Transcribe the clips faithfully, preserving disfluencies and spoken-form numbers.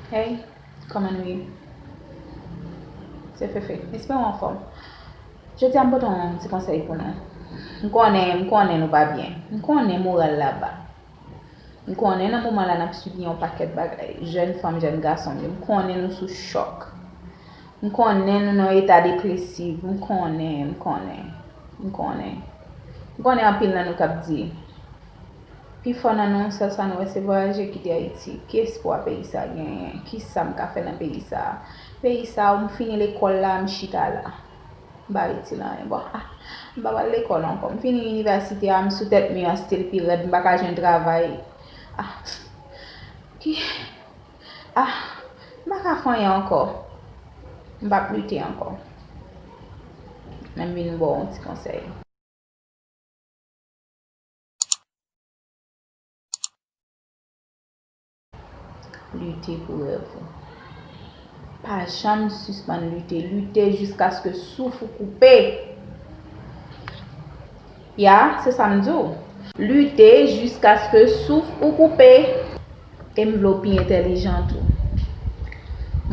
Hey, kòman nou ye? Se Fefe. Espere w anfòm. Jodi a m pote yon ti konsèy pou nou. M konnen, m konnen nou pa byen. M konnen moral la ba. M konnen nan moman la n ap sibi yon pakèt bagay. Jèn fanm, jèn gason m yo. M konnen nou sou chòk. M konnen nou nan yon eta depresiv. M konnen, m konnen. M konnen. M konnen anpil nan nou k ap di, pifò nan nou, sèl sa nou wè se vwayaje kite Ayiti. Ki espwa peyi sa genyen? Kisa m ka fè nan peyi sa? Peyi sa, m fini lekòl la, m chita la. M pa itil anyen. Bon, ah, m pa pral lekòl ankò. M fini inivèsite a, m sou tèt mi an, still pi rèd, m pa ka jwenn travay. Ah, ki, ah, m pa ka fè anyen ankò. M p ap lite ankò. Men m vin ba w yon ti konsèy. Lite pou rèv ou. Pa janm sispann lite. Lite jiskaske souf ou koupe. Ya, se sa m di w. Lite jiskaske souf ou koupe. E m vle w pi entèlijan tou.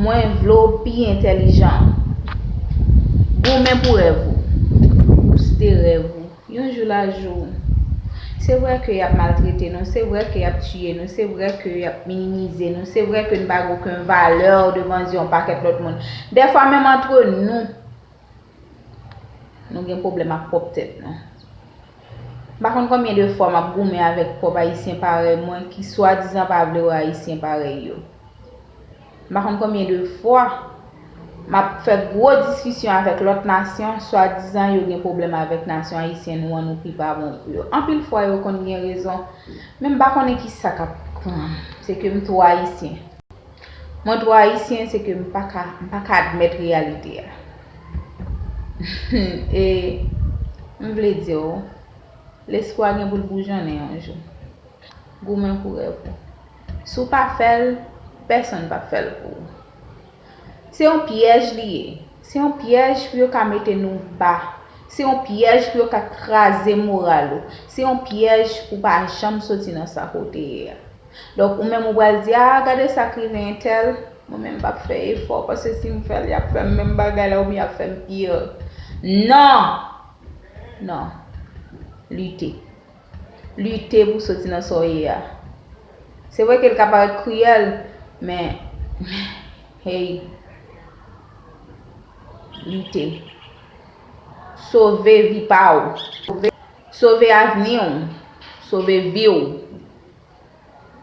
Mwen vle w pi entèlijan. Goumen pou rèv ou. Bouste rèv ou. Yon jou l a jou. Se vre ke y ap maltrete nou, se vre ke y ap tiye nou, se vre ke y ap minimize nou, se vre ke n pa gen okenn valè devan zye yon pakèt lòt moun. Dèfwa, menm antre nou, nou gen pwoblèm ak pwòp tèt nou. M pa konn konbyen de fwa m ap goumen avèk pwòp Ayisyen parèy mwen ki swadizan pa vle wè Ayisyen parèy yo. M pa konn konbyen de fwa m ap fè gwo diskisyon avèk lòt nasyon, swadizan yo gen pwoblèm avèk nasyon ayisyen nou an, nou pi pa bon pou yo. Anpil fwa, yo konn gen rezon, men m pa konnen kisa k ap pran m. Se ke m twò ayisyen. Mwen twò ayisyen, se ke m pa ka, m pa ka admèt reyalite a. E m vle di w, lespwa gen pou l boujonnen yon jou. Goumen pou rèv ou. Si w pa fè l, pèsonn p ap fè l pou ou. Se yon pyèj li ye. Se yon pyèj pou yo ka mete nou ba. Se yon pyèj pou yo ka kraze moral ou. Se yon pyèj pou w pa janm soti nan sa ke w te ye a. Donk, ou menm ou pral di, "Ah, gade sa k rive entèl." Mwen menm m p ap fè efò, paske si m fè l, y ap fè m menm bagay la, oubyen y ap fè m pi. Non! Non. Lite. Lite pou soti nan sa w ye a. Se vre ke l ka parèt kriyèl, men, hey, lite. Sove vi pa w. Sove avni w. Sove vi w.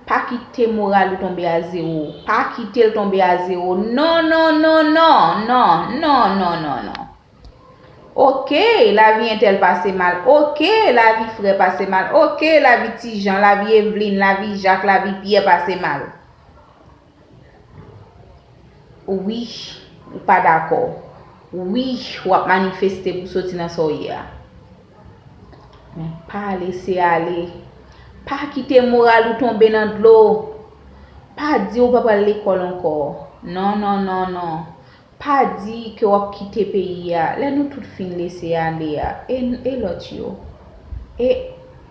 Pa kite moral ou tonbe a zewo. Pa kite l tonbe a zewo. Non, non, non, non, non, non, non, non, non. Oke, lavi entèl pase mal. Oke, lavi frè pase mal. Oke, lavi Ti Jan, lavi Evlin, lavi Jak, lavi Pyè pase mal. Wi, ou pa dakò. Wi, w ap manifeste pou soti nan sa w ye a. Men pa lese ale. Pa kite moral ou tonbe nan dlo. Pa di ou pa pral lekòl ankò. Non, non, non, non. Pa di ke w ap kite peyi a. Lè nou tout fin lese ale a, e, e lòt yo? E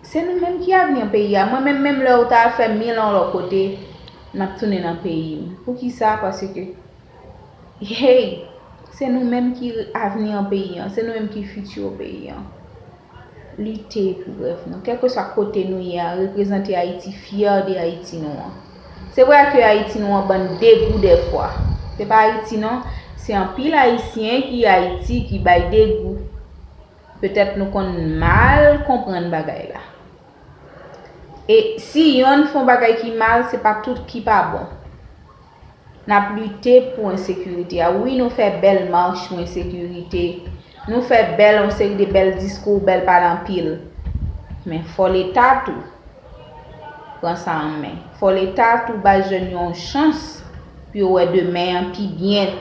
se nou menm ki avni an peyi a. Mwen menm, menm lè yo ta fè mil an lòt kote, m ap tounen nan peyi m. Poukisa? Paske, hey, se nou menm ki avni an peyi an. Se nou menm ki fiti peyi an. Lite pou rèv nou. Kèlkeswa kote nou ye a, reprezante Ayiti, fyè de Ayiti nou an. Se vre ke Ayiti nou an bann degou dèfwa. Se pa Ayiti non, se anpil Ayisyen ki Ayiti ki bay degou. Petèt nou konn mal konprann bagay la. E si yonn fè yon bagay ki mal, se pa tout ki pa bon. N ap lite pou ensekirite a. Wi, nou fè bèl mach pou ensekirite. Nou fè bèl, yon seri de bèl diskou, bèl pale anpil. Men fò Leta tou pran sa an men. Fò Leta tou bay jèn yo yon chans pou yo wè demen an pi byen.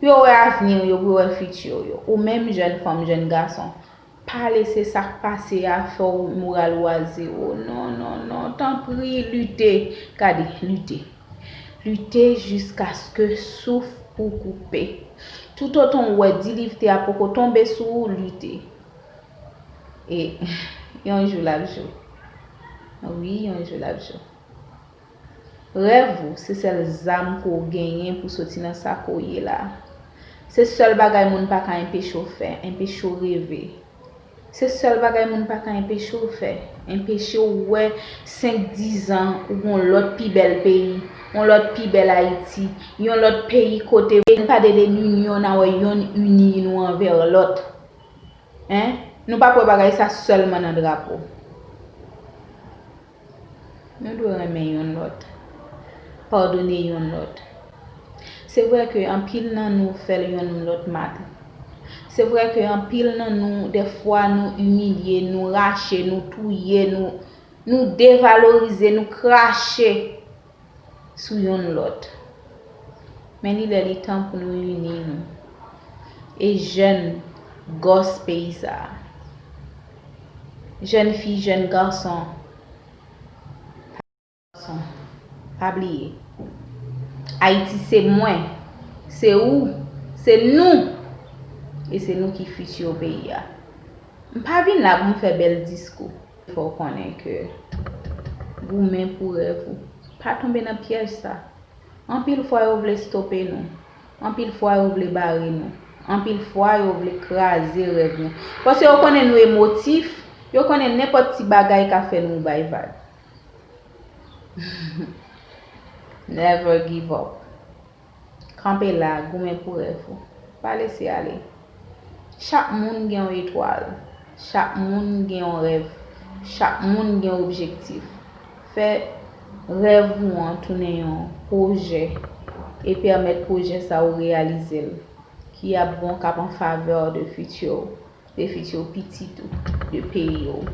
Pou yo wè avni yo, pou yo wè fiti yo. Ou menm jèn fanm, jèn gason, pa lese sa k pase a fè w moral ou a zewo. Non, non, non. Tanpri, lite. Gade, lite. Lite jiskaske souf ou koupe. Toutotan w wè difikilte a poko tonbe sou ou, lite. E yon jou l ap jou. Wi, yon jou l ap jou. Rèv ou se sèl zam ke w genyen pou soti nan sa ke w ye la. Se sèl bagay moun pa ka enpeche w fè, enpeche w reve. Se sèl bagay moun pa ka enpeche w fè, enpeche w wè senk, diz an ou gon lòt pi bèl peyi, yon lòt pi bèl Ayiti, yon lòt peyi kote n pa de de linyon, n a wè yonn ini nou anvè lòt. Hein? Nou p ap wè bagay sa sèlman nan drapo. Nou dwe renmen yonn lòt, padone yonn lòt. Se vre ke anpil nan nou fè yonn lòt mal. Se vre ke anpil nan nou, dèfwa, nou imilye, nou rache, nou touye, nou, nou devalorize, nou krache sou yonn lòt. Men li lè li tan pou nou ini nou. E jèn gòs peyi sa a, jèn fi, jèn gason, gason, pa bliye, Ayiti se mwen, se ou, se nou, e se nou ki fiti peyi a. M pa vin la pou m fè bèl diskou. Fò w konnen ke goumen pou rèv ou. Pa tonbe nan pyèj sa. Anpil fwa yo vle stope nou. Anpil fwa yo vle bare nou. Anpil fwa yo vle kraze rèv nou. Paske yo konnen nou emotif, yo konnen nenpòt ti bagay ka fè nou bay vag. Never give up. Kanpe la, goumen pou rèv ou. Pa lese ale. Chak moun gen yon etwal. Chak moun gen yon rèv. Chak moun gen yon objektif. Fè rèv ou an tounen yon pwojè e pèmèt pwojè sa ou reyalize l, ki ap bon, k ap an favè de fiti w, de fiti pitit ou, de peyi w.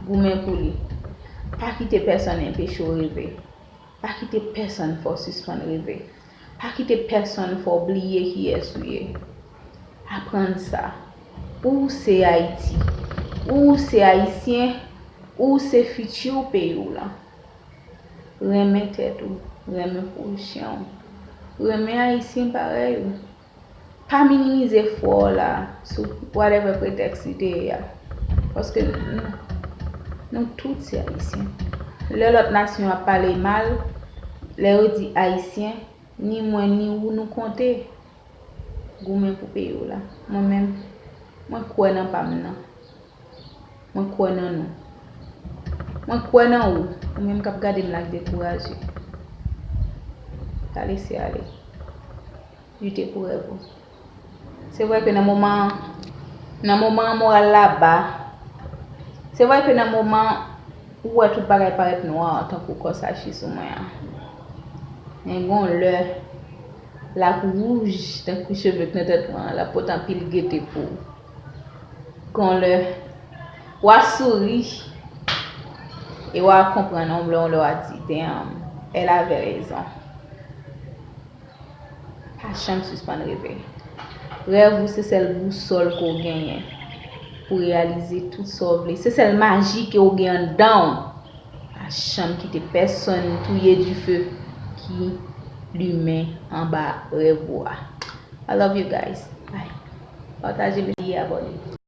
Goumen pou li. Pa kite pèsonn enpeche w reve. Pa kite pèsonn fè w sispann reve. Pa kite pèsonn fè w bliye kiyès ou ye. Aprann sa. Ou se Ayiti. Ou se Ayisyen. Ou se fiti peyi w lan. Renmen tèt ou. Renmen pwochen w. Renmen Ayisyen parèy ou. Pa minimize efò w la sou whatever pretèks li te ye a. Paske nou, nou tout se Ayisyen. Lè lòt nasyon ap pale mal, lè yo di Ayisyen, ni mwen ni ou nou konte. Goumen pou peyi w la. Mwen menm, mwen kwè nan pa m nan. Mwen kwè nan nou. Mwen kwè nan ou. Ou menm k ap gade m la k dekouraje. Pa lese ale. Lite pou rèv ou. Se vre ke nan moman, nan moman an moral la ba. Se vre ke nan moman ou wè tout bagay parèt nwa tankou kòs achi sou mwen an. Men gon lè l ap wouj tankou cheve k nan tèt mwen an, l ap pote anpil gete pou ou. Gon lè w a souri e w a konprann yon lè, yon lè w a di, damn, elle avait raison. Pa janm sispann reve. Rèv ou se sèl bousòl ke w genyen pou reyalize tout sa w vle. Se sèl maji ke w gen anndan w. Pa janm kite pèsonn touye dife ki limen anba rèv ou a. I love you guys. Bye. Pataje videyo, abòne.